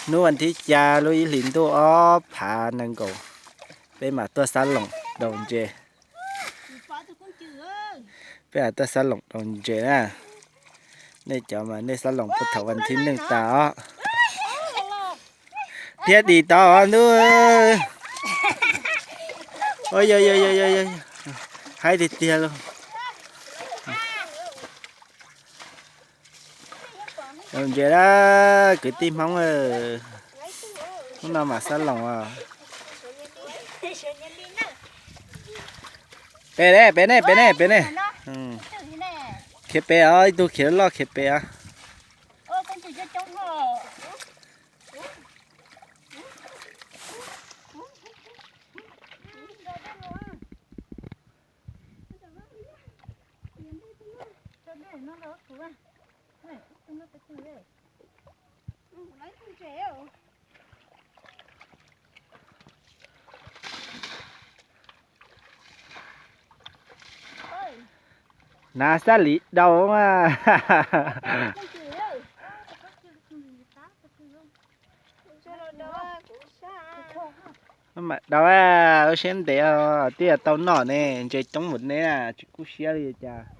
Hnub vas thib xya lub ib hlis ntuj ob phav nees nkaum, peb mam tuaj xab loos daus ntses. Peb mam tuaj xab loos daus ntses na. Nej cov mas nej xab loos puag thaum vas thib nees tas os. Thiab dim tau os ntuj. Yog yog yog, haib tiag tiag lauj. Daus ntses na, kwv tij Hmoob, hnub no mam xab loos os. Pem ne, pem ne, pem ne, pem ne. Khiav pem os, ib tug khiav loj khiav pem os. Hnav xab lim daus mas. Daus, lub siab ntev os, twb yog tau noj ne, ntses coob npaum ne, tsis kub siab li cas.